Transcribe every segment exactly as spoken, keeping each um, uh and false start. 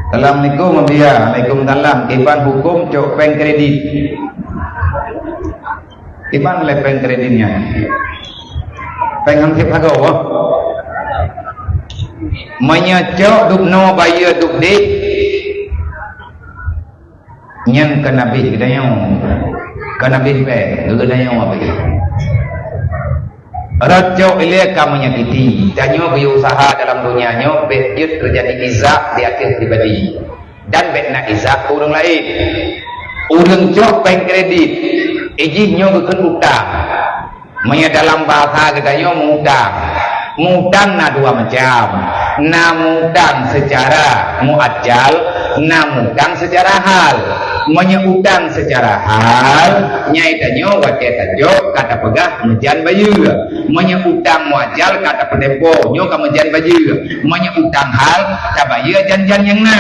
Assalamualaikum, Abiya. Waalaikumsalam. Kiban huköm cok péng kredit? Kiban lé péng kredit nyan? Péng hansip harôh, oh. Meunyoe cok dubnoe bayeue dubdéh, nyan ka na abéh geutanyoe. Ka na abéh péng geutanyoe abéh. Rot cok ilée ka meunyakiti. Tanyoe beu usaha dalam donya nyoe bék jeuet teujadi iza di ateueh pribadi. Dan bék na iza keu ureuëng laén. Ureuëng cok péng kredit, ijih nyoe geukheun utang. Meunyoe dalam bahasa geutanyoe mutang. Mutang na dua macam. Na mutang secara muajjal, na mutang secara hal. Meunyoe utang secara hal, nyan tanyoe watée tajok ka tapeugah meujan bayeue. Meunyoe utang muajjal ka tapeutempo, nyoe ka meujan bayeue. Meunyoe utang hal, tabayeue jan-jan nyang na.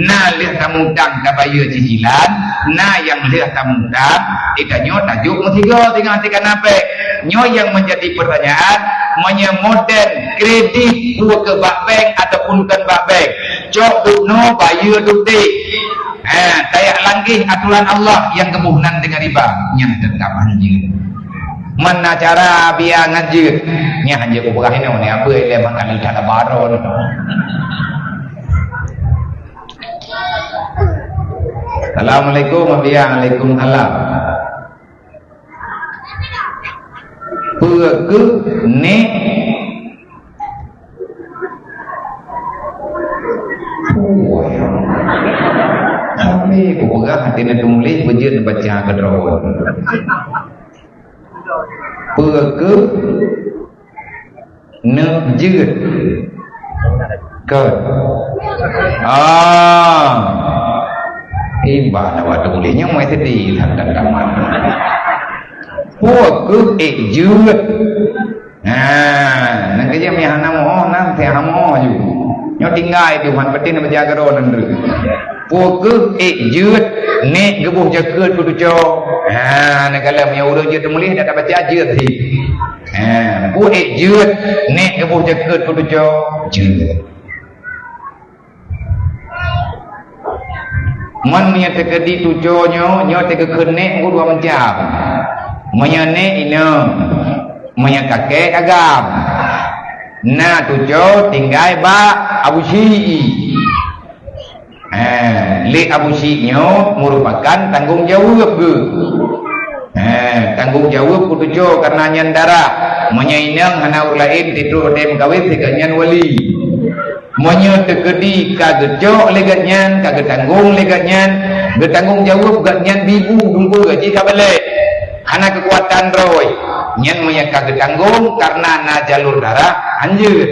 Na lheueh tamutang tabayeue cicilan, na nyang lheueh tamutang, geutanyoe tajok meusigoe singoh até ka na péng. Nyoe nyang meunjadi peurtanyaan, meunyoe modern kredit peue keu bak bank ataupun kon bak bank, cok dubnoe bayeue dubdéh. Ha, tajak langkah atoran Allah nyang geuboh nan deungon riba, nyan teutap hanjeuet. Mana cara biya ngan jeuet? Nyan hanjeuet kupeugah inoe ni, apeue ilée mangkali that baron. Assalamualaikum, Abiya. Waalaikumsalam. Peue keuh nek? Puih. Sampai kupeugah hati na tumuléh beujeuet baca keudroe. Peue keuh neuk jeuet? Kon. Ah. Iban awak tuléh nyang mai sedih that dan tamat. Peue keuh ék jeuet? Nah, nang keujeuet meuhana moh, nang teuh hana moh ju. Nyoe tinggai Tuhan peutin neubaca keudroe nan deuh. Peue keuh ék jeuet, nek geuboh jakeuet keu tuco. Ha, neukalon meunyoe ureuëng jeuet teumuléh, dak tabaca jeuet hi. Ha, peue ék jeuet, nek geuboh jakeuet keu tuco. Jeuet. Mon meunyoe teukeudi tuco nyoe, nyoe teugeukheun nek dua macam. Meunyoe nek inong, meunyoe kakek agam. Na tuco tinggai bak Abu Syik. Eh, lé Abu Syik nyoe meurupakan tanggong jaweueb geuh. Eh, tanggong jaweueb keu tuco kareuna nyan darah. Meunyoe inong hana ureuëng laén titrok watée meukawen sigoe nyan wali. Meunyoe teukeudi ka geucok lé gobnyan, ka geutanggong lé gobnyan, geutanggong jaweueb gobnyan bibu dungkue jih ka balek. Hana keukuatan droe. Nyan meunyoe ka geutanggong kareuna na jalur darah hanjeuet.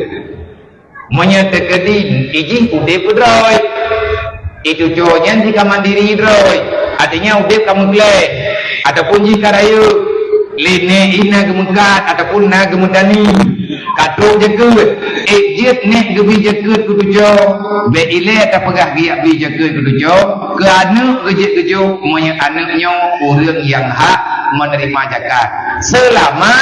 Meunyoe teukeudi ijih udeb droe, ituco nyan jih ka mandiri droe, artinya udeb ka meugleh ataupun jih ka rayeuk, lé nek ina geumeukat ataupun na geumeutani, ka trok jakeuet, ék jeuet nek geubi jakeuet keu tuco, bék ilée tapeugah geujak bi jakeuet keu tuco, keu aneuëk geujeuet geujok meunyoe aneuëk nyoe ureuëng nyang hak meuneurima zakat. Seulama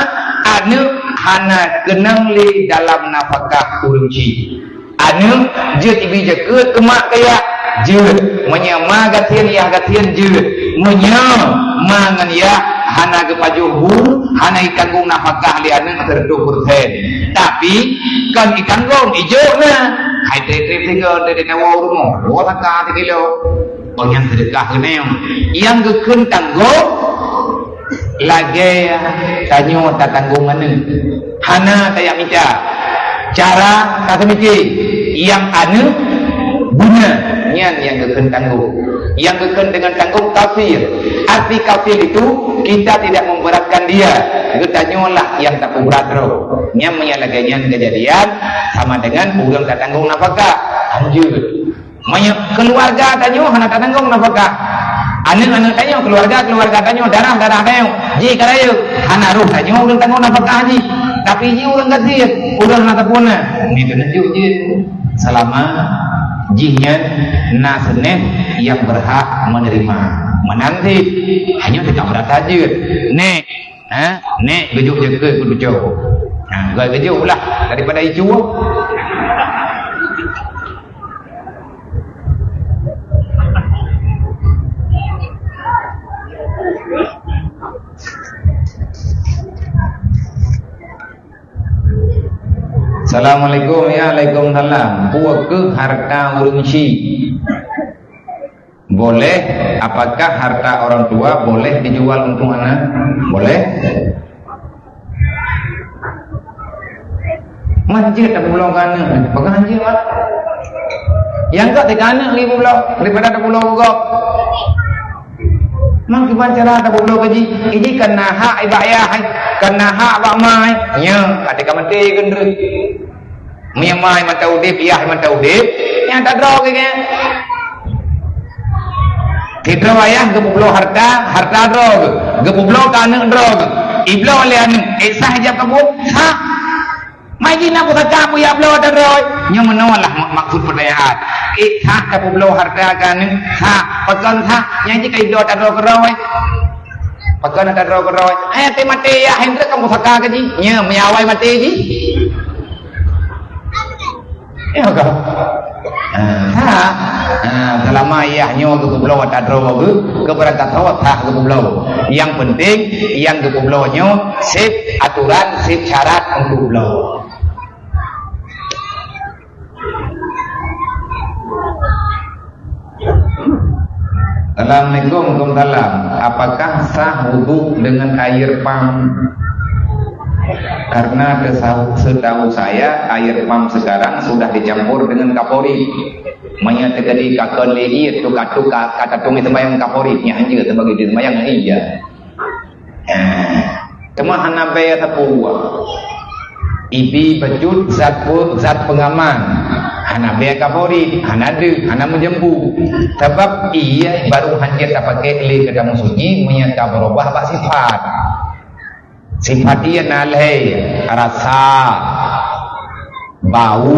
aneuëk hana keunong lé dalam nafakah ureuëng chik. Aneuëk jeuet ibi jakeuet keu mak keu yah, jeuet. Meunyoe ma gasien yah gasien, jeuet. Meunyoe ma ngon yah hana geupajoh bu, hana itanggong nafakah lé aneuëk seratus persen. Tapi kon itanggong, ijok na. Hai treb-treb sigoe, treb-treb nyawa rumoh. Dua saka sikilo. Oh, nyang seudeukah keuneuk. Nyang geukheun tanggong, lagée tanyoe tatanggong aneuëk. Hana tajak mita. Cara taseumiké, nyang aneuëk guna, nyan nyang geukheun tanggong. Nyang geukheun deungon tanggong kafir. Arti kafir itu, kita tidak memberatkan dia. Geutanyoe lah nyang tapeubrat droe. Nyan meunyoe lagée nyan keujadian, sama dengan ureuëng tatanggong nafakah. Lanjut. Meunyoe keuluwarga tanyoe hana tatanggong nafakah. Aneuëk-aneuëk tanyoe, keuluwarga-keuluwarga tanyoe, darah-darah tanyoe, jih ka rayeuk, hana roh tanyoe ureuëng tanggong nafakah jih. Tapi jih ureuëng gasien, ureuëng hana tapuna. Nyoe keuneuk jeuet jih. Seulama jih nyan na seuneh nyang beurhak meuneurima. Meunan cit, hana teuka beurata jeuet. Nek, Ha? Nek geujok jakeuet keu tuco. Ha, geujok lah daripada icu. Assalamualaikum. Ya, waalaikumsalam. Peue keuh harta ureueng syik? Boleh, apakah harta orang tua boleh dijual untuk anak? Boleh. Man jeuet tapeubulo keu aneuk, peugah jeuet, Mak. Nyang ka teuka aneuk lagi peubulo daripada tapeubulo keu gob. Man kiban cara tapeubulo keu jih, jih kan na hak bak yah, kan na hak bak ma, nyan ka teuka maté keuneuk. Meunyoe ma mantong udeb, yah mantong udeb, nyan tadroe keu nyan. Sidroe ayah geupeubloe harta, harta droe geuh. Geupeubloe keu aneuk droe geuh. Ibloe lé aneuk, ék sah jak keu buet? Sah. Ma jih na pusaka buya bloe ata droe? Nyoe meunoe lah mak-, maksud peutanyaan. Ék sah tapeubloe harta keu aneuk? Sah. Pakon sah? Nyan jih ka ibloe ata droe keudroe. Pakon ata droe keudroe? Eh, teuh maté yah, hindroe kan pusaka keu jih. Nyoe, meunyoe awai maté jih. Ya kan? Ha, sah. Ha, selama yah nyoe geupeubloe ata droe geuh, keubeurangkat droe sah geupeubloe. Nyang penting, nyang geupeubloe nyoe sép aturan, sép syarat untuk bloe. Assalamualaikum. Waalaikumsalam. Apakah sah wudu dengan air pam? Karena sesa-, setahu saya, air pam sekarang sudah dicampur dengan kaporit. Meunyoe teukeudi ka kon lé ié, tu ka, tu ka, ka tatong seumayang kaporit, nyan hanjeuet sebagai seumayang, iya. Eh, teuma hana bèe sapeue. Ibi bacut zat pu-, zat peungaman. Hana bèe kaporit, hana deuh, hana meujampu. Sabab ié barô hanjeuet tapaké lé keu tameusuci meunyoe ka beurubah bak sifat. Sifat ié na lhèe, rasa, bau,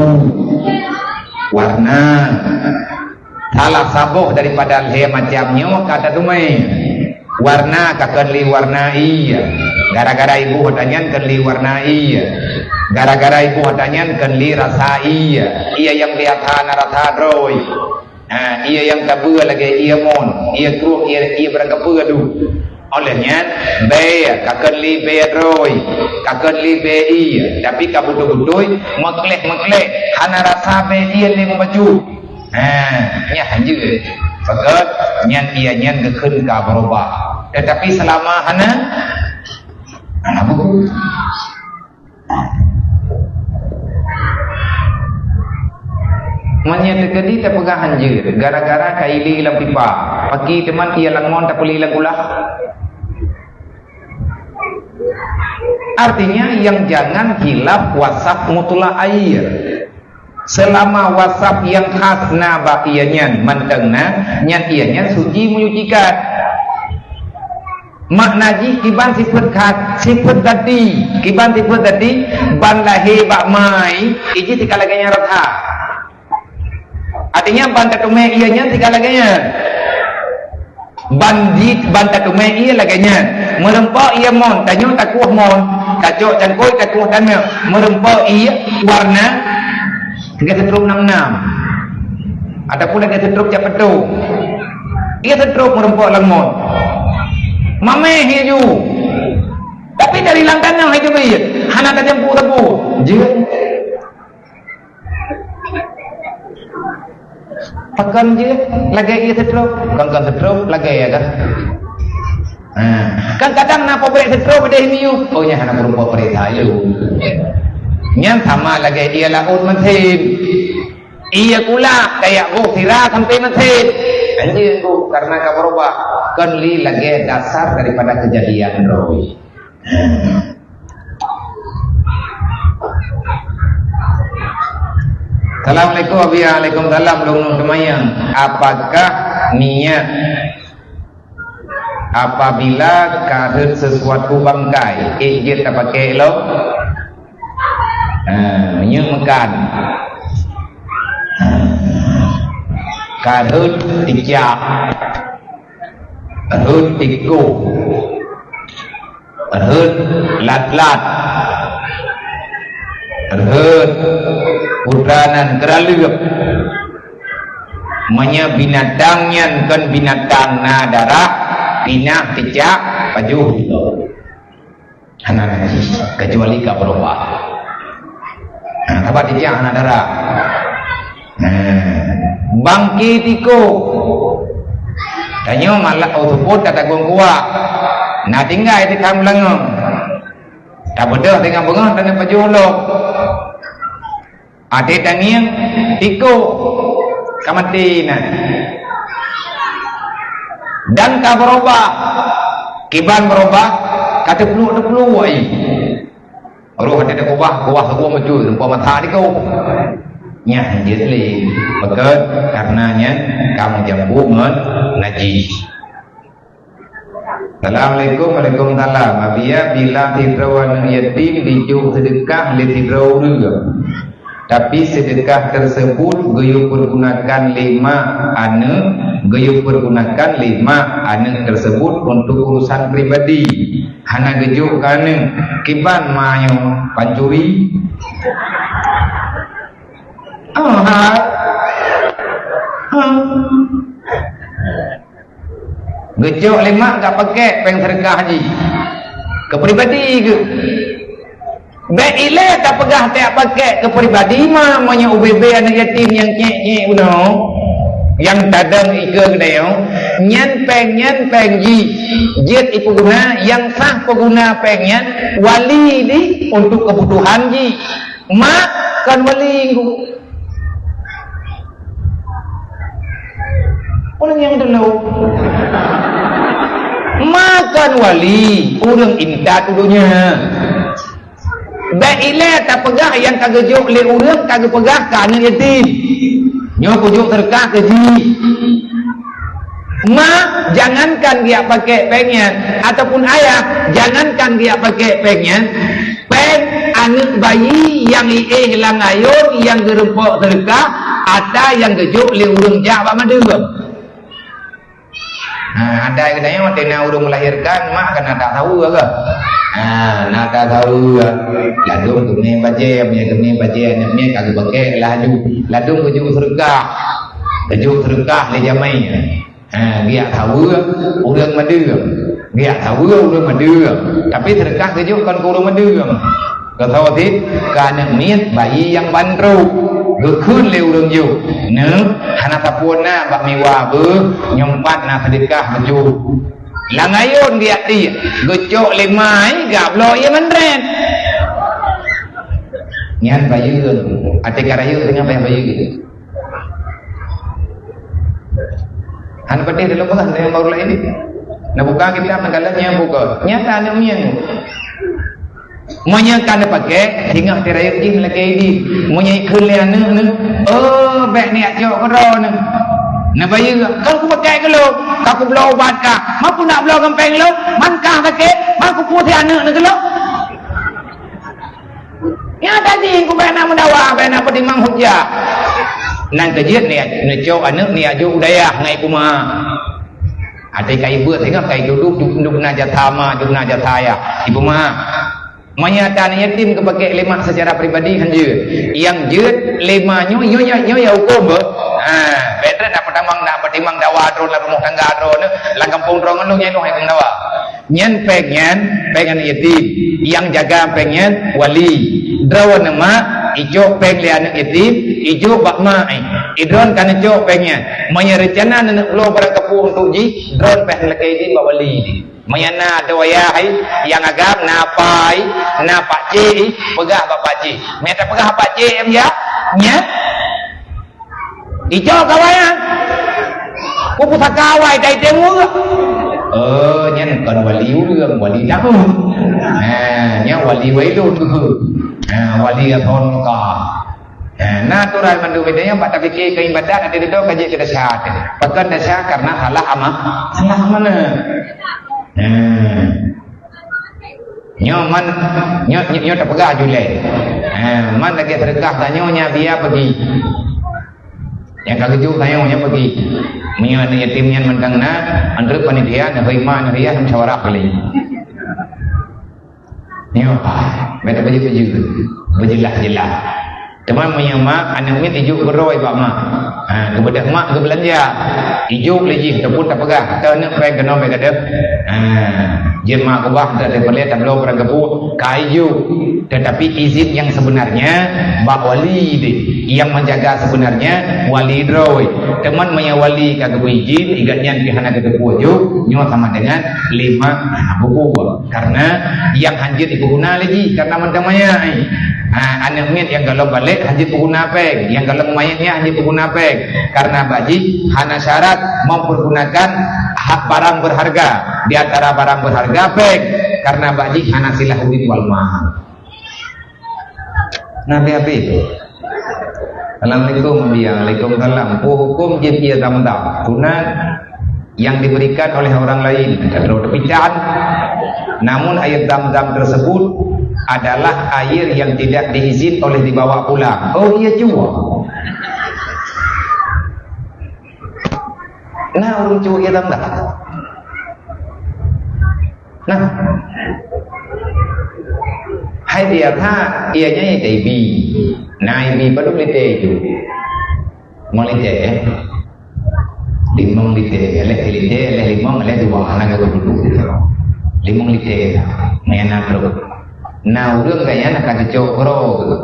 warna. Salah saboh daripada lhèe macam nyoe ka tateumé. Warna ka kon lé warna ié. Gara-gara iboh ata nyan kon lé warna ié. Gara-gara iboh ata nyan kon lé rasa ié. Ié nyang biasa na rasa droe. Ha, ié nyang tabeue lagèe ié mon, ié krueng, ié, ié barang kapeue tu. Óh lheueh nyan, bèe ka kon lé bèe droe, ka kon lé bèe ié, tapi ka beutôi-beutôi meukleh-meukleh, hana rasa bèe ié lé meubacut. Ha, nyan hanjeuet. Pakon nyan ié nyan geukheun ka beurubah. Tetapi selama hana, hana beurubah. Meunyoe teukeudi tapeugah hanjeuet, gara-gara ka ilé lam pipa, pakri teuma ié lam mon tapeuli lam kulah? Artinya, nyang jangan khilaf wasaf mutlak air. Selama wasaf nyang khas na bak ié nyan mantong na, nyan ié nyan suci menyucikan. Makna jih kiban sifeuet khat, sifeuet zati, kiban sifeuet zati, ban lahé bak ma, ijih tika lagèe nyan rasa. Artinya ban tateumé ié nyan tika lagèe nyan. Ban jih, ban tateumé ié lagèe nyan. Meureumpok ié mon, tanyoe takueh mon, tacok cangkôi takueh taneuk. Meureumpok ié warna, lagèe seutrop nam-nam. Ataupun lagèe seutrop jak peutông. Ié seutrop meureumpok lam mon. Mamèh ié ju. Tapi dari lam tanoh ié teubiet. Hana tajampu sapeue. Jeuet. Pakon jeuet lagèe ié seutrop? Kon, kon seutrop lagèe ié kan? Ha. Kan kadang na pabrék seutrop deh miyup. Oh, nyan hana peurumpok pabrék sayur. Nyan sama lagèe ié laôt meusen. Ié kulah, tajak boh sira sampoe meusen. Anjeue boh, karena ka beurubah. Kon lé lagèe dasar daripada keujadian droe. Assalamualaikum, Abi. Waalaikumsalam. Lôn seumayang. Apakah niat apabila ka rhöt sesuatu bangkai, ék jeuet tapaké lom? Ha, meunyoe meukan. Ha. Ka rhöt teucak. Rhöt tikôh, rhöt lat-lat, rhöt putra nan keuraleueb. Meunyoe binatang nyan kon binatang na darah, pinah teucak, pajoh. Hana najis, kecuali ka beurubah. Ha, saban cicak hana dara. Ha, bangke tiko. Tanyoe malah, oh, seupôt ka tagueng kuah. Na tinggai di kam langong. Tabeudôh teungoh beungoh dan pajoh lom. Até tangieng, tiko ka maté na. Dan ka beurubah, kiban beurubah, ka teupluek-teupluek ai. Roh até teukubah, kuah sagoe meujui, rupa mata tiko. Nyan jeuet lé, pakon? Karena nyan ka meujambu ngon najis. Assalamualaikum. Waalaikumsalam. Abiya, bila sidroe aneuk yatim jijok seudeukah lé sidroe ureueng, tapi seudeukah tersebut geuyue pergunakan lé mak aneuk, geuyue pergunakan lé mak aneuk tersebut untuk urusan pribadi, hana geujok keu aneuk, kiban ma nyoe pancuri? Ah, ha. Ha. Geucok lé mak ka pakék péng seudeukah jih keu pribadi geuh. Bék ilée tapeugah tajak pakék keu pribadi ma, meunyoe ubé-bé aneuk yatim nyang cék-cék bunoe, nyang tadong ikeue geutanyoe, nyan péng nyan péng jih, jeuet ipeuguna, nyang sah peuguna péng nyan wali jih untuk keubutuhan jih. Mak kon wali geuh. Ureueng nyang teulheueh. Mak kon wali, ureueng intat u donya. Bék ilée tapeugah nyang ka geujok lé ureueng ka geupeugah keu aneuk yatim. Nyoe kujok seudeukah keu jih. Mak, jangankan geujak pakék péng nyan, ataupun ayah, jangankan geujak pakék péng nyan, péng aneuk bayi nyang iéh lam ayôn nyang geureumpok seudeukah, ata nyang geujok lé ureueng jak bak mandum. Ha, ada geutanyoe watée na ureueng melahirkan, mak kan na that saweue kah? Ha, na that saweue. Ladôm keuneuk bajée, meunyoe keuneuk bajée aneuk miet ka geupakék laju. Ladôm geujok seudeukah. Geujok seudeukah lé jamé. Ha, geujak saweue ureueng mandum. Geujak saweue ureueng mandum. Tapi seudeukah geujok kon keu ureueng mandum. Keu saweue cit, keu aneuk miet bayi nyang ban trok. Geukheun lé ureueng jok. Neuh, hana sapeue na bak miwa beuh, nyoe pat na seudeukah geujok. Lam ayôn geujak tiek, geucok lé ma, geubloe ie mandren. Nyan bayeue, até ka rayeuk teungoh payah bayeue. Hana peudeh dalam peugah, nyang baru laén ni. Neubuka kitab, neukalon nyang buka. Nyata aneuk miet. Meunyoe ka neupakék, singoh teurayeuk jih lakée idin. Meunyoe ikheun lé aneuk neuh, "Oh, bék neujak cok keudroe neuh." Neubayeue, "Kon kupakék keu lôn, ka kubloe ubat kah. Man kuneuk bloe ngon péng lôn, man kah sakét, man kupuseh aneuk neuh keu lôn." Nyata jih, kubék na meudawa, bék na peutimang hujah. Nyan keuh jeuet neujak, neucok aneuk neujak jok u dayah ngon ibu ma. Até ka ibeuet singoh ka ituduh, jok na jasa ma, jok na jasa ayah, ibu ma. Meunyoe ata aneuk yatim geupakék lé mak seucara pribadi, han jeuet. Nyang jeuet lé ma nyoe, nyoe, nyoe, nyoe nyang hukôm beuh. Ha, bék trép na peutimang, na peutimang dawa droe lam rumoh tangga droe neuh, lam gampông droe ngon lôn nyang lôn hai dawa. Nyan péng nyan, péng aneuk yatim. Nyang jaga péng nyan wali. Droeneuh mak, icok péng lé aneuk yatim, ijok bak mak, eh. Idroen ka neucok péng nyan. Meunyoe reuncana neuneuk bloe barang keupeue untuk jih, droen payah lakée idin bak wali. Meunyoe na doe ayah, eh, nyang agam, na pa, eh, na pakcik, eh, peugah bak pakcik. Meunyoe tapeugah pakcik, em, ya? Nyan? Icok kawai nyan. Ku pusaka awai tai tengok. Oh, nyan kon wali ureueng, wali daun. Ha, nyan wali wailun. Ha, wali aton ka. Ha, na aturan mandum itu nyan bak tapike keu ibadat, ada dedo ka jeuet keu dasar. Pakon dasar? Karena salah ama-, salah amanah. Ha. Nyoe man, nyoe, nyoe, nyoe tapeugah julée. Ha, man lagée seudeukah tanyoe nyan biya peugi. Nyang ka geujok tanyoe nyan peugi. Meunyoe aneuk yatim nyan mantong na, antre panitia, neuhôi ma, neuhôi yah, musyawarah kali. Nyoe, beda baju-baju. Beujeulaih-jeulaih. Teuma meunyoe mak, aneuk miet ijok keudroe bak mak. Ha, geubeudôh mak geubeulanja. Ijuk lé jih ataupun tapeugah, "Teuneuk péng keunoe bèk gadôh." Ha, jeuet mak keubah, teupeulét tabloe barang geupeue, ka ijuk. Tetapi izin yang sebenarnya bak wali deh. Yang menjaga sebenarnya wali droe. Teuma meunyoe wali ka geubri izin, i gobnyan pih hana geuteupeue juk, nyoe sama dengan lima hana buku. Karena yang hanjeuet dipeuguna lé jih, karena mantong manyai. Ha, aneuk miet nyang golom balek hanjeuet peuguna péng, nyang golom manyai nyan hanjeuet peuguna péng. Karena bak jih hana syarat mempergunakan hak barang berharga. Di antara barang berharga péng, karena bak jih hana silah ulin wal mal. Nabi Habib. Assalamualaikum, Abi. Waalaikumsalam. Peue huköm jeuet ié zam-zam? Sunat yang diberikan oleh orang lain. Ka droe teupican. Namun air zam-zam tersebut adalah air yang tidak diizin oleh dibawa pulang. Oh, iya jua. Nah, ureuëng cue ié zam-zam. Nah. Hai dia that, ianya ié teh ibi. Nah, ibi padum liter itu. Limong liter, eh. Limong liter, leh liter, leh limong, leh dua, hana geuduek. Limong liter, meunan trok. Nah, ureuëng gaya nak ka geucok keudroe.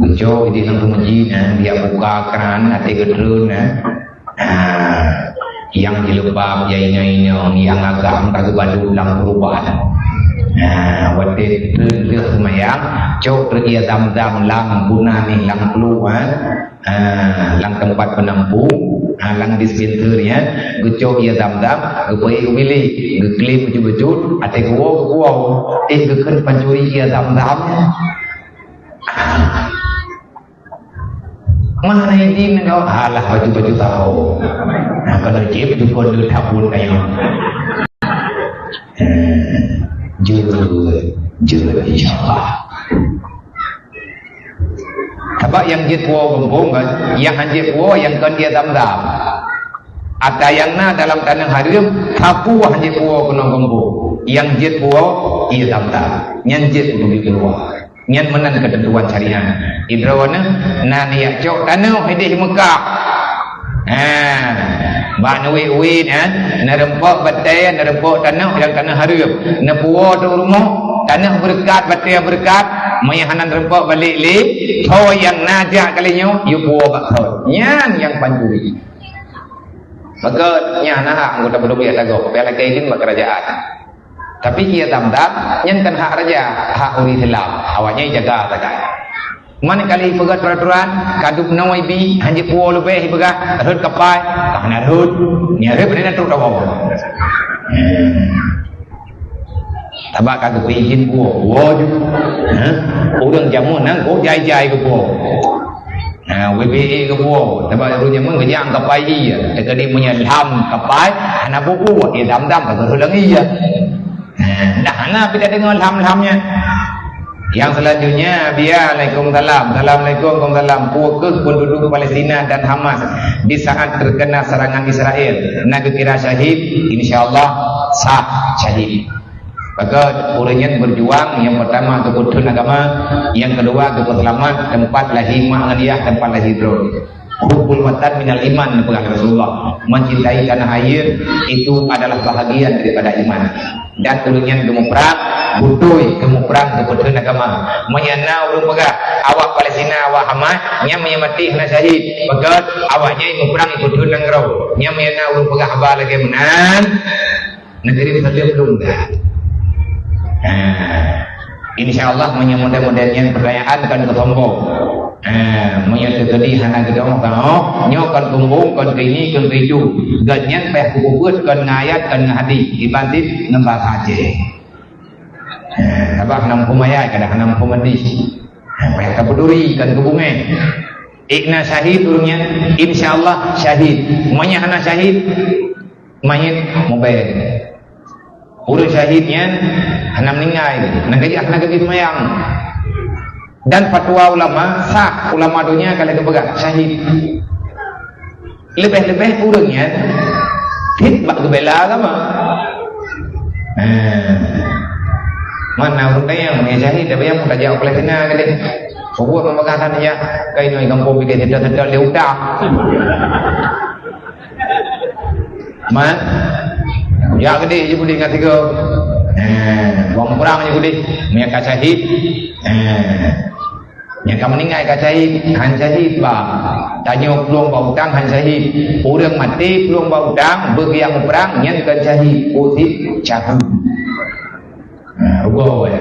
Geucok di dalam masjid, nah, dia buka keran, até geutreun, nah. Nah, nyang jilbab, ya inong-inong, nyang agam ka geubalot lam keuruban. Nah, watée treun lheueh seumayang, cok treuk ié zam-zam lam guna nih, lam klu, ha. Ha, lam teumpat peunampung, ha, lam dispenser nyan, geucok ié zam-zam, geupeuék u bilék, geuklém bacut-bacut, até geuwoe geuwoe, éh geukheun pancuri ié zam-zam. Mana izin kau? Alah, bacut-bacut tahu. Nah, kalau jép jukon le tabun kayu. Eh, jeuet, jeuet, insya Allah. Sabab nyang jeuet puwoe gampông kan, nyang han jeuet puwoe nyang kon ié zam-zam. Ata nyang na dalam taneuh hareuem, sapeue han jeuet puwoe keunoe gampông. Nyang jeuet puwoe ié zam-zam. Nyan jeuet keu keuluwa. Nyan meunan keuteuntuan syariat. Idroe na, na neujak cok tanoh idéh Meukah. Ha, bak neuwét-wét, ha, neureumpok batée, neureumpok tanoh nyang tanoh hareuem. Neupuwoe teuh rumoh, tanoh beureukat, batée beureukat, meunyo hana neureumpok balek lé, soe nyang na jak kali nyoe, yue puwoe bak soe. Nyan nyang pancuri. Maka nyan hana hak anggota peudong biasa gob, pih lakée izin bak keurajeuen. Tapi ié zam-zam, nyan kan hak raja, hak ureuëng Islam. Awaknyan jaga sagai. Man kali peugah peraturan, kadub noe ibi, han jeuet puwoe leubeh ipeugah, rhot kapai, ka hana rhot. Nyan rhot bak na trok tawoe. Hmm. Sabab ka geupeuizin puwoe, puwoe ju. Ha? Ureuëng jameun nyan kok jai-jai geupuwoe. Ha, W B A geupuwoe, sabab ureuëng jameun geujang kapai ié. Teukeudi meunyo lham kapai, hana buku, ié zam-zam ka geurhot lam ié. Ha, dah hana pih tadeungoe lham-lham nyan. Yang selanjutnya, Bia, Waalaikumsalam. Assalamualaikum, waalaikumsalam. Peue keuh penduduk Palestina dan Hamas di saat terkena serangan Israel? Na geukira syahid? Insya Allah sah syahid. Maka ureuëng nyan berjuang, yang pertama geupeutheun agama, yang kedua geupeuseulamat tempat lahé mak ngon yah, tempat lahé droe. Hubbul watan minal iman, peugah Rasulullah. Mencintai tanah air itu adalah bahagian daripada iman. Dan ureuëng nyan geumuprang, beutôi geumuprang geupeutheun agama. Meunyo na ureuëng peugah, awak Palestina, awak Hamas, nyan meunyo maté hana syahid. Maka awaknyan muprang geupeutheun nanggroe. Nyan meunyo na ureuëng peugah haba lagée meunan, Neugeri Mesir lom dah. Ha. Insya Allah, meunyoe model-model nyan pertanyaan kan keu sombong. Ha, meunyoe teukeudi hana geudong, nyoe kan kumbung, kan keu ini, kan keu itu. Gobnyan payah kupeubuet, kan ngon ayat, kan ngon hadis. Iban cit ngon bahasa Aceh. Ha, sabab hana muphom ayat, kadang hana muphom hadis. Ha, payah tapeuduri, kan keu bungéh. Ikna syahid ureuëng nyan, insya Allah syahid. Meunyoe hana syahid, manyét mubeng. Ureuëng syahid nyan hana meuninggai, nyang keujih hana geubri seumayang. Dan fatwa ulama sah, ulama donya ka lheueh geupeugah syahid. Leubeh-leubeh ureuëng nyan cit bak geubela agama. Eh. Mana ureuëng tanyong nyang syahid, tapi nyang tajak u Palestina keudeh. Soe buet meumagasan jak kai nyoe gampông bideh sedot-sedot lé uta. Man, jak keudeh jih keudeh ngon tiga. Eh, bang perang jih keudeh. Meunyo ka syahid. Eh, nyang ka meuninggai ka syahid, han syahid bah. Tanyoe plueng bak utang han syahid. Ureuëng maté plueng bak utang, beugiang muprang, nyan kon syahid, khusyid syahid. Ha, rugoe.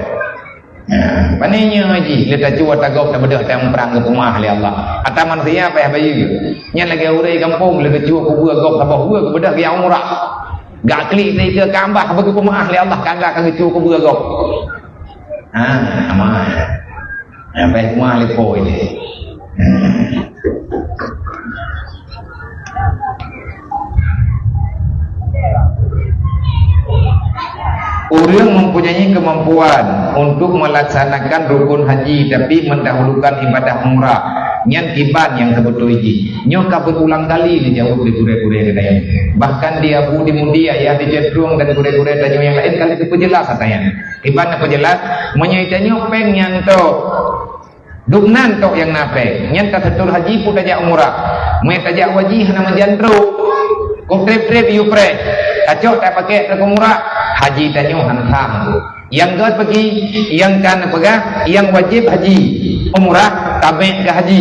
Ha, pane nyoe jih, lé tacue tagob tabeudoh teuh muprang geupeumeu'ah lé Allah. Ata manusia payah bayeue. Nyan lagée ureuëng gampông lé geucue kubeue gob saboh weue geubeudôh geujak umrah. Gak klik teuh ikeue Ka'bah beugeupeumaah lé Allah, ka geucue kubeue gob. Ha, aman. Ha, payah peumeu'ah lé po ilée. Ureuëng mempunyai kemampuan untuk melaksanakan rukun haji tapi mendahulukan ibadah umrah, nyan kiban nyang teubeutôi jih. Nyoe ka berulang kali neujaweueb lé gurée-gurée geutanyoe. Bahkan di Abu di Mudi, Ayah di Cetrung dan gurée-gurée tanyoe nyang laén ka lheueh geupeujeulaih ata nyan. Kiban neupeujeulaih, meunyoe tanyoe péng nyan tok, dubnan tok nyang na péng, nyan ka teutur haji peue tajak umrah. Meunyoe tajak haji hana meujan trok. Kok treb-treb yue preh. Tacok tapakék keu umrah, haji tanyoe hana sah. Nyang gét bagi, nyang ka neupeugah, nyang wajéb haji. Umrah tabek keu haji.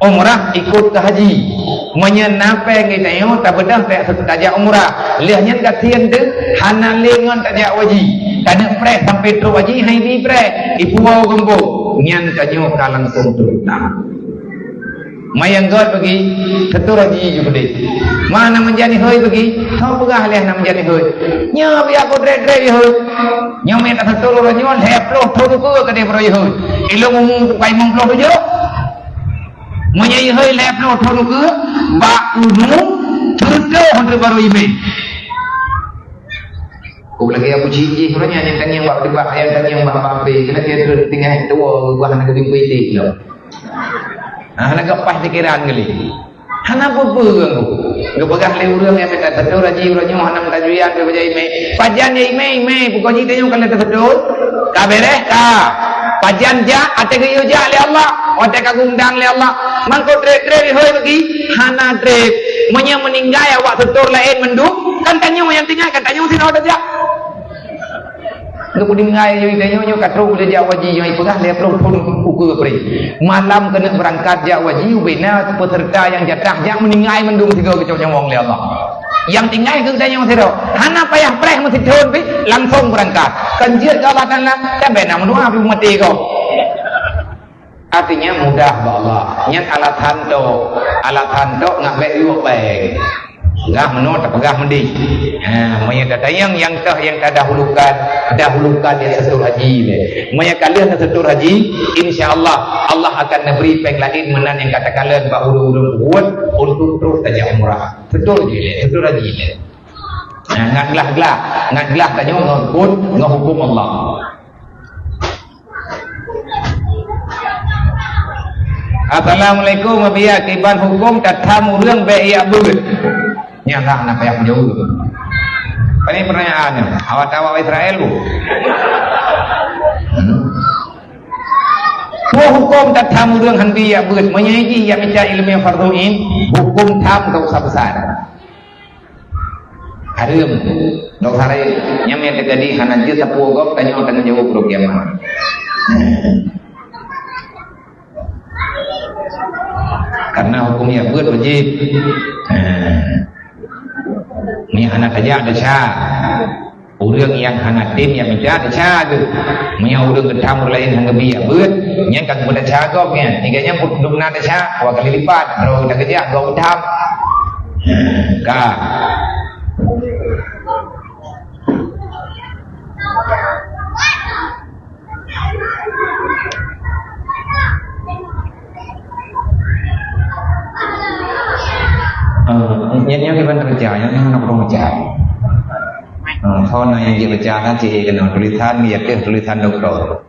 Umrah ikot keu haji. Meunyoe na péng geutanyoe tabeudoh ta-, tajak umrah. Lheueh nyan gasien teuh hana lé ngon tajak haji. Ka neuk preh sampai trok haji hai bi preh. Ipuwoe gampông. Nyan tanyoe ka langsung trok na. Meunyoe gét bagi, teutur haji ju keudeh. Mana meunjani hôi bagi? Soe peugah lé hana meunjani hôi? Nyoe biar ku treb-treb hôi. Nyoe mita teutur uroe nyoe lhée ploh thon ukeue keudeh baroe hôi. Ilong umu tukai limong ploh tujoh. Meunyoe ihôi lhée ploh thon ukeue, bak unu, teutoh untuk baru imé. Kok lagée Abu Cik jih, ureuëng nyan nyang tangieng bak deubak, nyang tangieng bak bampe, kena kira tinggai dua buah aneuk geubimpui ti lom. Nah, hana geupaih pikiran kali. Hana peue-peue geupeugah lé ureuëng nyang mita teutur haji uroe nyoe hana mita juyan beu bajée imé. Pajan ya imé, imé, pukon jih tanyoe ka lheueh teutur. Ka beureh ka. Pajan jak, até geuyue jak lé Allah, watée ka geundang lé Allah. Mangko treb-treb ihôi bagi, hana treb. Meunyoe meuninggai awak teutur laén mandum, kan tanyoe nyang tinggai, kan tanyoe sidroe tajak. Untuk meuninggai nyoe, tanyoe nyoe ka trok lé jak haji nyoe peugah lhée ploh thon ukeue preh. Malam keuneuk beurangkat jak haji, ubena peuseureuta nyang jatah jak meuninggai mandum sigoe geucok nyawöng lé Allah. Nyang tinggai keu tanyoe sidroe, hana payah preh meusithon pih langsong beurangkat. Kan jeuet keu Allah Taala, kan bena meudoa pih maté gob. Artinya mudah bak Allah. Nyan alasan tok, alasan tok ngat bék yue péng. Peugah meunoe tapeugah meudeh. Ha, meunyoe tatanyong nyang kah nyang tadahulukan, dahulukan nyang teutur haji lé. Meunyoe ka lheueh teutur haji, insya Allah, Allah akan neubri péng laén meunan nyang ka takalon bak ureuëng-ureuëng buet untuk trok tajak umrah. Teutur jih lé, teutur haji lé. Nah, ngat glah-glah, ngat glah tanyoe ngon hukum, ngon hukum Allah. Assalamualaikum, Abiya, kiban hukum tatham ureuëng bék jak beuet. Nyan lah na payah jaweueb. Pane pertanyaan nyoe, awak-awak Israel bu. Hmm. Peue hukum tatham ureuëng han bi jak beuet? Meunyoe jih jak mita iéleumé fardhu ain, hukum tham dosa besar. Hareuem. Dosa laén. Nyan nyang teujadi hana jeuet sapeue gob tanyoe tanggong jaweueb uroe kiamat. Karena hukum jak beuet wajéb. Meunyoe hana tajak desya. Ureuëng nyang hana tem jak mita desya geuh. Meunyoe ureuëng geutham ureuëng laén han geubi jak beuet, nyan ka geupeudesya gob nyan. Nyan nyan dum na desya dua kali lipat, droe geuta geujak gob geutham. Ka. Eh, nyan, nyan kiban baca, nyan, nyan hana peureulee baca. Eh, soe na nyang jeuet baca kan cit keunoe tulisan, ya teuh tulisan doktor.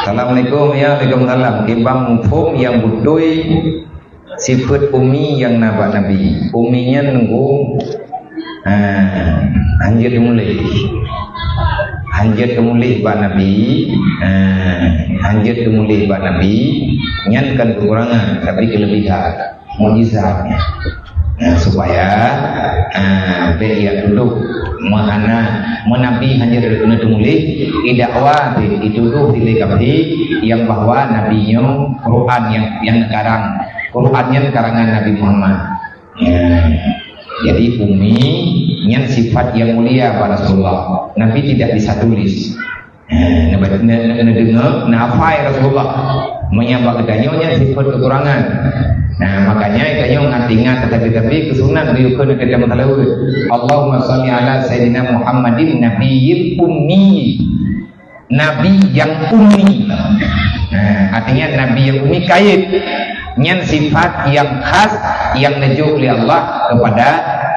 Assalamualaikum, ya, waalaikumsalam. Kiban muphom nyang beutôi sifeuet ummi nyang na bak Nabi. Ummi nyan nunggu, ah, han jeuet teumuléh. Han jeuet teumuléh bak Nabi, ah, Hanjeuet teumuléh bak Nabi, nyan kon keukurangan, tapi keulebihan, mukjizat. Nah, supaya, ah, bèk jak tudoh meuhana, meunabi hanjeuet keuneuk teumuléh, idakwa, ditudoh lé kafé nyang bahwa Nabi nyoe Quran nyang, nyang neukarang. Quran nyan karangan Nabi Muhammad. Ya. Jadi, ummi nyan sifat yang mulia bak Rasulullah. Nabi tidak bisa tulis. Eh, na, na, na, na deungoe, na hafai Rasulullah. Meunyo bak geutanyoe nyan sifat keukurangan. Nah, makanya geutanyoe ngat ingat, tapi-tapi keu sunat geuyue kheun teuka meusalaweuet. Allahumma shalli ala sayyidina Muhammadin nabiyil ummi. Nabi yang ummi. Nah, artinya Nabi yang ummi kait. Nyan sifat yang khas yang neujok lé Allah kepada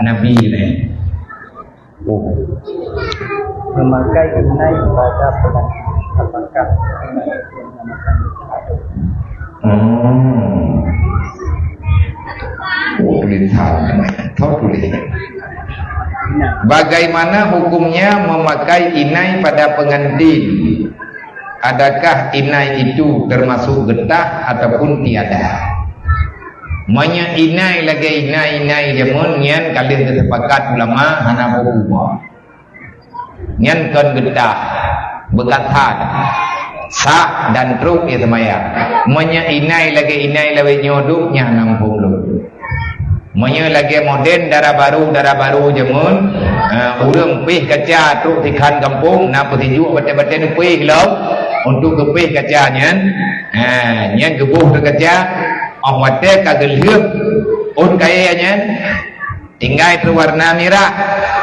Nabi nyan. Oh. Memakai inai pada pengantin. Apakah inai itu dinamakan? Hmm. Oh, tulisan. Tahu tulisnya. Inai. Bagaimana hukumnya memakai inai pada pengantin? Adakah inai itu termasuk getah ataupun tiada? Meunyo inai lagèe inai-inai jameun nyan, ka lheueh teusepakat ulama hana beuubah. Nyan kon getah, beukatan, sah dan trok ie seumayang. Meunyo inai lagèe inai lawét nyoe dum, nyan hana muphom lôn. Meunyo lagèe moden dara barô, dara barô jameun, eh, ureueng péh kaca trok sikhan gampông, na peusijuek batèe-batèe neupéh lom untuk geupéh kaca nyan. Ha, nyan geuboh teuh kaca, 'oh watèe ka geulheueh ôn kayèe nyan, tinggai trok warna mirah,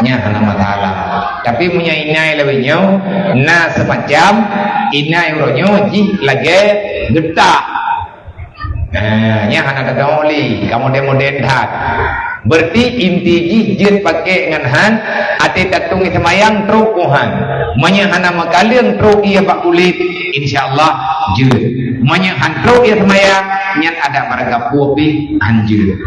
nyan hana masalah. Tapi meunyo inai lawét nyoe, na seumacam inai uroe nyoe jih lagèe getah. Nah, nyan hana tadong oli, ka moden-moden that. Berarti inti jih jeuet pakai ngon han, até tatung ie seumayang trok u han. Meunyo hana meukaleueng trok ie bak kulét, insya Allah jeuet. Meunyo han trok ie seumayang, nyan adak marga peue pih han jeuet.